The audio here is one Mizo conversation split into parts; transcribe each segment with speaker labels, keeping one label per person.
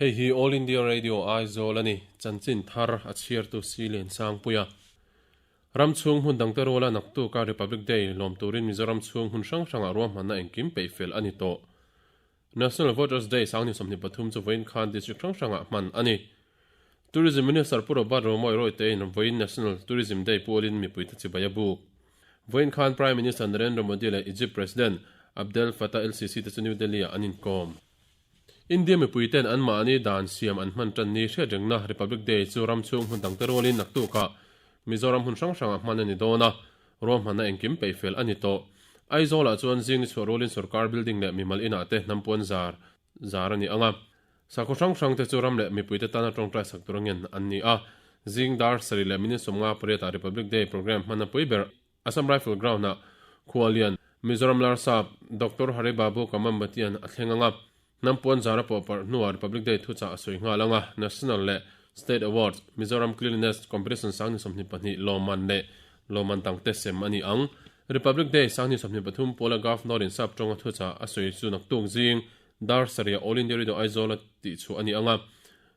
Speaker 1: Hei hi All India Radio Aizawl a ni, chanchin thar a chhiartu Silian Sangpuia. Ram chhung hmun dangte ruala naktuka Republic Day lawm turin Mizoram chhung hmun hrang hrangah ruahmanna engkim peih fel a ni tawh. National Voters Day 2023 chu vawiin khan district hrang hrangah hman a ni. Tourism Minister Pu Robert Romawia Rawitein vawiin National Tourism Day pualin mipuite chibai a buk. Vawiin khan Prime Minister Narendra Modi leh Egypt President Abdel Fattah el-Sisi te chu New Delhi-ah an inkawm. India mipuiten anmahni dan siam an hman tan ni hriatrengna Republic Day chu ram chhung hmun dangte rualin naktukah Mizoram hmun hrang hrangah hman a ni dawn a, ruahmanna engkim peihfel a ni tawh. Aizawlah chuan zing ni chhuah rualin sorkar building leh mimal inah te hnampuan zar zar a ni ang a. Sakhaw hrang hrangte chu ram leh mipuite tana tawngtai sak tur angen an ni a. Zing dar sarih leh minute 58 ah Republic Day programme hman a pui ber Assam Rifle Ground-ah Khualian, Mizoram Larsap, Doctor Hari Babu Kamambatian a thleng ang a. Hnampuan zara pawh parh hnuah Republic Day thuchah a sawi nghal ang a, National leh State Awards, Mizoram Cleanliness Competition 2022 lawmman leh lawmman dangte sem a ni ang. Republic Day 2023 pawla Governor in sap tawnga thuchah a sawi chu naktuk zing dar sarih All India Radio Aizawl a tihchhuah a ni ang a,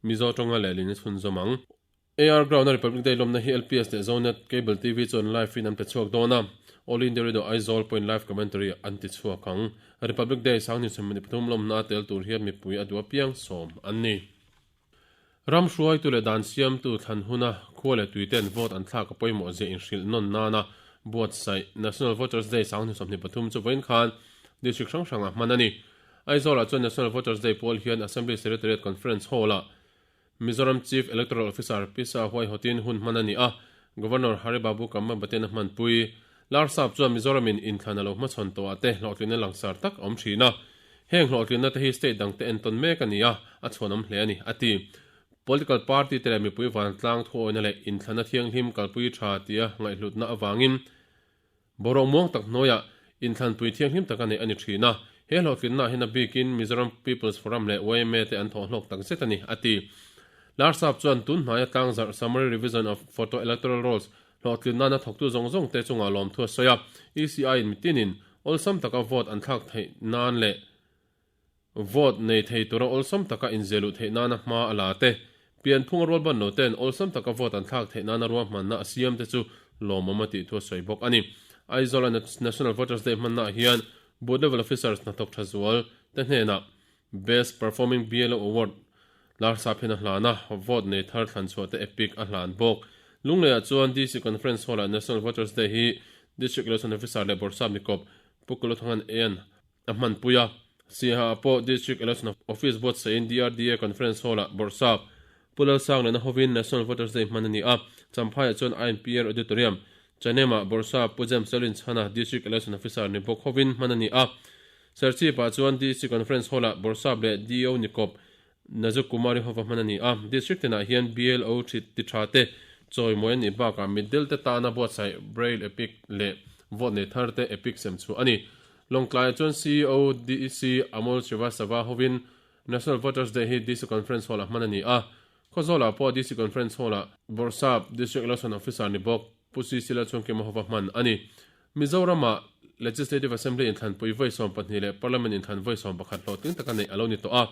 Speaker 1: Mizo tawnga lehlin a chhunzawm ang. AR Ground a Republic Day lawmna hi LPS leh Zonet Cable TV chuan live in an pe chhuak dawn a, All India Radio Aizawl pawhin live commentary an ti chhuak ang. Republic Day 2023 lawmna a tel tur hian mipui a duh apiang sawm an ni. Ram hruaitu leh dan siamtu thlan huna khua leh tuiten vote an thlak a pawimawh zia inhrilh nawn nana buatsaih National Voters Day 2023 chu vawiin khan District hrang hrangah hman a ni. Aizawlah chuan National Voters Day pual hian Assembly Secretariat Conference Hall-ah Mizoram Chief Electoral Officer Pisa huaihawtin hun hman a ni a, Governor Hari Babu Kambhampati-an a hmanpui. Larsap chuan Mizoramin inthlan a lo hmachhawn tawhah te hlawhtlinna langsar tak a awm thin a, heng hlawhtlinna te hi state dangte entawn mek a ni a, a chhuanawm hle a ni, a ti. Political party te leh mipui vantlang thuawina leh inthlanna thianghlim kalpui tha tia ngaihhlutna avangin Boruak muang tak hnuaiah inthlanpui thianghlim tak a neih a ni thin a, he hlawhtlinna ah hian a bikin Mizoram People's Forum leh yma te an thawhhlawk tak zet a ni, a ti. Larsap chuan tun hnaia tlangzarh Summary Revision of Photo Electoral Rolls hlawhtlin nana thawktu zawng zawng te chungah lawmthu a sawi a, ECI in mitinin awlsam taka vote an thlak theih nan leh Vote nei thei tura awlsam taka inziahluh theih nana hma a la te, pianphunga rualban lo ten awlsam taka vote an thlak theih nana ruahmanna a siam te chu lawmawm a tih thu a sawi bawk a ni. Aizawl a National Voters Day hmannaah hian Booth Level Officers hnathawk tha zual te hnenah Best Performing BLO Award Larsap hian a hlan a, vote nei thar thlan chhuah te epic a hlan bawk. Lungleiah chuan DC Conference Hall-ah National Voters Day hi District Election Officer leh Bawrhsap Nikawp Pu Kulothangan Ayan A hmanpui a, Siaha pawh District Election Office buatsaih in DRDA Conference Hall-ah Bawrhsap Pu Lalsang lehna hovin National Voters Day hman a ni a, Champhaiah chuan INPR Auditorium, Chanem-ah Bawrhsap Pu James Lalrinchhana District Election Officer ni bawk hovin hman a ni a, Serchhip-ah chuan DC Conference Hall-ah Bawrhsap leh DO Nikawp Nazuk Kumari hova hman a ni a, District tinah hian BLO ti tha te chawimawi a nih bakah mitdel te tana buatsaih Braille Epic leh vote nei thar te Epic sem chhuah a ni. Lawngtlaiah chuan CEO DC Amol Srivastava hovin National Voters Day hi DC Conference Hall-ah hman a ni a, Khawzawlah pawh DC Conference Hall-ah Bawrhsap District Election Officer ni bawk Pu CC Lalchhungkima hova hman a ni. Mizoramah Legislative Assembly inthlanpui vawi 12 leh Parliament inthlan vawi 11 hlawhtling taka neih a lo ni tawh a.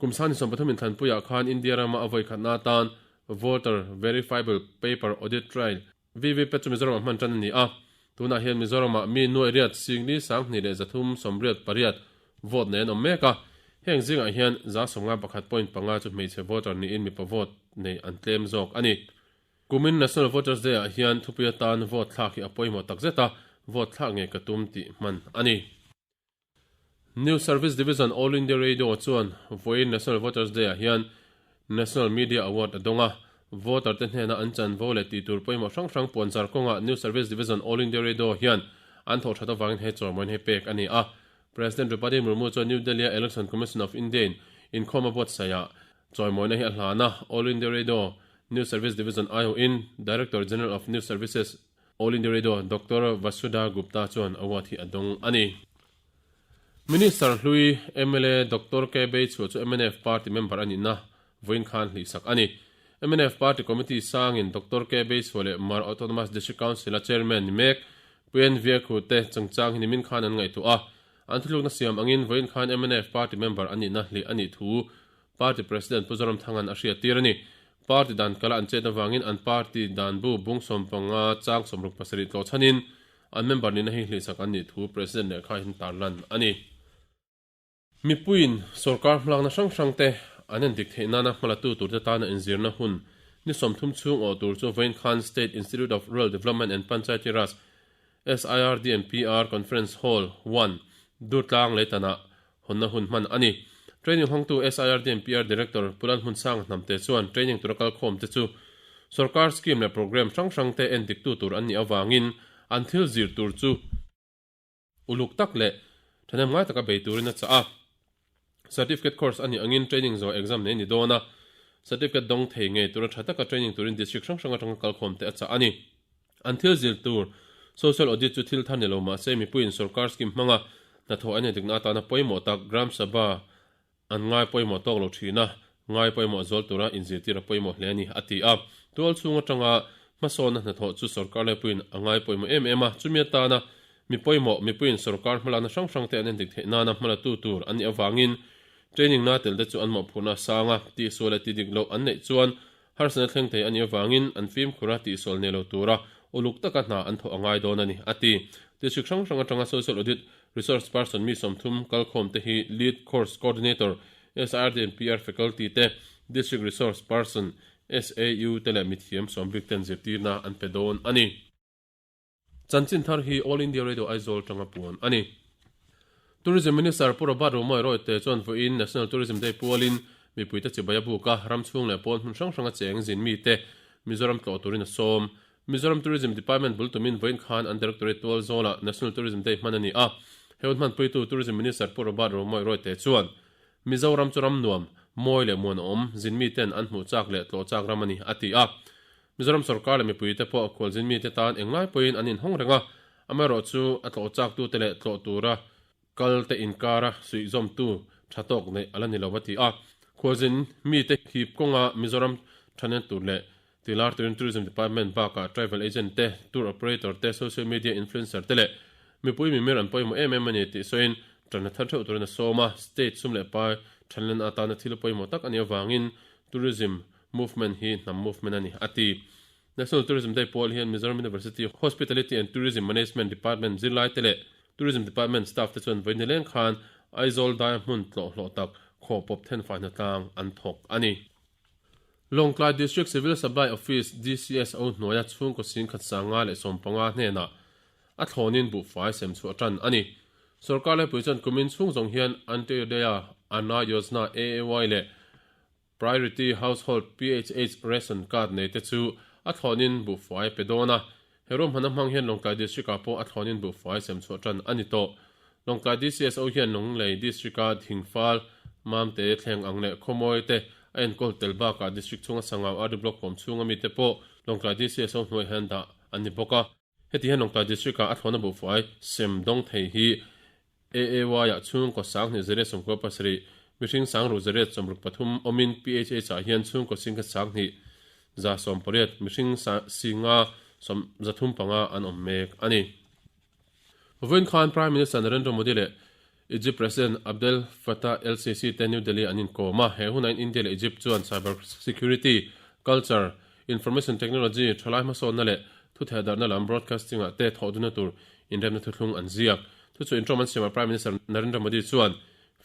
Speaker 1: Kum 2023 inthlanpuiah khan India rama a vawi khatna atan Voter Verifiable Paper Audit Trail, VVPAT, chu Mizoramah hman tan a ni a. Tunah hian Mizoramah mi nuai riat singli sanghnih leh zathum sawmriat pariat vote nei an awm mek a. Heng zingah hian 51.5 chu hmeichhe voter niin mipa vote nei an tlem zawk a ni. Kumin National Voters Day ah hian thupui atan vote thlak hi a pawimawh tak zet a, vote thlak ngei ka tum tih hman a ni. News Service Division All India Radio chuan vawiin National Voters Day ah hian National Media Award a dawng a, voter te hnena an chanvo leh tih tur pawimawh hrang hrang puanzar kawngah News Service Division All India Radio hian an thawh that avangin he chawimawiin hei pek a ni a. President Draupadi Murmu chuan New Delhi-a Election Commission of India-in inkhawm a buatsaihah Chawimawina hi a hlan a, All India Radio News Service Division aiawhin Director General of News Services, All India Radio, Doctor Vasudha Gupta chuan award hi a dawng a ni. Minister hlui mla Doctor K Beichhua chu mnf party member a nihna vawiin khan hlihsak a ni. Mnf party committee sangin Doctor K Beichhua leh Mar Autonomous District Council-a chairman ni mek Pu N Viakhu te chungchang hi nimin khan an ngaihtuah a, an thuthlukna siam angin vawiin khan mnf party member a nihna hlih a nih thu. Party President Pu Zoramthanga'n a hriattir a ni. Party dan kala an chet avangin an party dan bu bung 15 chang 67 tlawh chhanin an member nihna hi hlihsak an nih thu President lehkha hian tarlan a ni. Mipuiin sorkar hmalakna hrang hrangte an endik theih nana hmalatu turte tana inzirna hun ni 30 chhung awh tur chu vawiin khan State Institute of Rural Development and Panchayati Raj, SIRDMPR, Conference Hall one, Durtlang Leitanah hawnna hun hman a ni. Training hawngtu SIRDMPR Director Pu Lalhmunsanga Hnamte chuan training tura kalkhawmte chu sorkar scheme leh programme hrang hrangte endiktu tur an nih avangin an thil zir tur chu Uluk tak leh thahnem ngai taka bei turin a chah a. Certificate course a nih angin training zawh exam nei a ni dawn a, certificate dawng thei ngei tura tha taka training turin district hrang hrang atanga kalkhawm te a chah a ni. An thil zir tur social audit chu thil thar ni lo mahse mipuiin sorkar scheme hmanga hnathawh an endikna atana pawimawh tak Gram Sabha An ngai pawimawh tawk lo thin a, ngai pawimawh zual tura inzirtir a pawimawh hle a ni, a ti a. Tual chhung atanga hmasawnna hnathawh chu sorkar laipuiin a ngai pawimawh em em a, chumi atana mi pawimawh mipuiin sorkar hmalakna hrang hrangte an endik theih nana hmalatu tur an nih avangin training na tel te chu an mawhphurhna a sang a, tihsual leh tihdik loh an neih chuan harsatna thleng thei a nih avangin an fimkhur a, tihsual nei lo tura uluk taka hna an thawh a ngai dawn a ni, a ti. District hrang hrang atanga Social Audit Resource Person mi 30 kalkhawm te hi Lead Course Coordinator, SRD and PR Faculty te, District Resource Person, SAU te leh mithiam sawmbik ten zirtirna an pe dawn a ni. Chanchin thar hi All India Radio Aizawl tanga puan a ni. Tourism Minister Pu Robert Romawia Rawite chuan vawiin National Tourism Day pualin mipuite chibai a buk a, ram chhung leh pawn hmun hrang hranga cheng zin mite Mizoram tlawh turin a sawm. Mizoram Tourism Department bul tumin vawiin khan an Directorate tual zawlah National Tourism Day hman a ni a. He hun hmanpuitu Tourism Minister Pu Robert Romawia Rawite chuan, Mizoram chu ram nuam, mawi leh muanawm, zin miten an hmuh chak leh tlawh chak ram a ni, a ti a. Mizoram sorkar leh mipuite pawh khualzin mite tan englai pawhin an inhawng reng a, amaherawhchu a tlawh chaktute leh tlawh tura kalte inkara suihzawmtu tha tawk neih a la ni lo a ti a. Khualzin mite hip kawnga Mizoram thanen tur leh tilar turin Tourism Department bakah travel agent te, tour operator te, social media influencer te leh mipui mimir an pawimawh em em a ni tih sawiin tanna thar theuh turin a sawm a, state sum leh pai thanlen atana thil pawimawh tak a nih avangin tourism Movement hi hnam movement a ni, a ti. National Tourism Day pawl hian Mizoram University Hospitality and Tourism Management Department zirlaite leh Tourism Department staff te chuan vawi nileng khan Aizawl daia hmun tlawh hlawh tak khawh pawp thenfai hnatlang an thawk a ni. Lawngtlai District Civil Supply Office, DCSO, hnuaia chhungkaw singkhat 515 hnenah a thlawnin buhfai sem chhuah tan a ni. Sorkar laipui chuan kumin chhung zawng hian Antyodaya Anna Yojana, AAY, leh Priority Household, PHH, Ration Card nei te chu a thlawnin buhfai pe dawn a. He ruahmanna hmang hian Lawngtlai District-ah pawh a thlawnin buhfai sem chhuah tan a ni tawh. Lawngtlai DCSO hian Lunglei District-a Thingfal, Mamte, Thleng ang leh Khawmawi te a enkawl tel bakah District chhunga Sangau RD Block huam chhunga mite pawh Lawngtlai DCSO hnuai hian dah an ni bawk a. Heti hian Lawngtlai District-ah a thlawna buhfai sem dawng thei hi AAY-ah chhungkaw 2197, mihring 6803 awmin PHH-ah hian chhungkaw 1118, mihring 5135 an awm mek a ni. Vawiin khan Prime Minister Narendra Modi leh Egypt President Abdel Fattah el-Sisi te New Delhi an inkawm a, he hunah India leh Egypt chuan cyber security, culture, information technology, thalai hmasawnna leh thuthehdarhna lam broadcasting ah te thawhduna tur inremna thuthlung an ziak. Thuchhuah intawm an siamah Prime Minister Narendra Modi chuan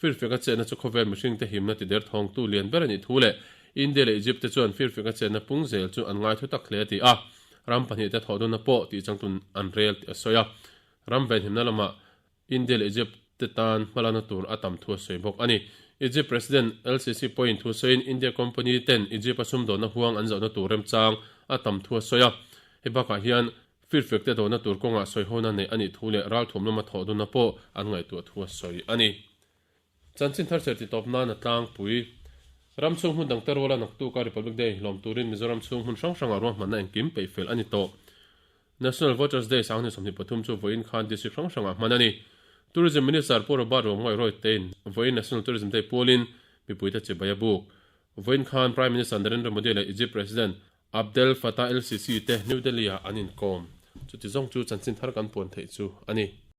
Speaker 1: firfiaka chetna chu khawvel mihringte himna tider thawngtu lian ber a nih thu leh India leh Egypt te chuan firfiaka chetna pung zel chu an ngai thu tak hle a ti a, ram pahnihte thawhduna pawh tihchangtun an rel tih a sawi a. Ram venhimna lamah India leh Egypt te tan hmalakna tur a tam thu a sawi bawk a ni. Egypt President El-Sisi pawhin thu sawiin India company ten Egypt a sumdawnna huang an zawhna tur remchang a tam thu a sawi a. Hei bakah hian firfek te dawhna tur kawngah sawihona neih a nih thu leh ralthuam lama thawh dunna pawh an ngaihtuah thu a sawi a ni. Chanchin thar cher titawp nan a tlangpui. Ram chhung hmun dangte ruala naktuka Republic Day hlawm turin Mizoram chhung hmun hrang hrangah ruahmanna engkim peihfel a ni tawh. National Voters Day 2023 chu vawiin khan district hrang hrangah hman a ni. Tourism Minister Pu Robert Romawia Roytein vawiin National Tourism Day pualin mipuite chibai a buk. Vawiin khan Prime Minister Narendra Modi leh Egypt President Abdel Fattah el-Sisi te New Delhi-ah an inkawm. Chuti zawng chu chanchin thar kan puan theih chu a ni.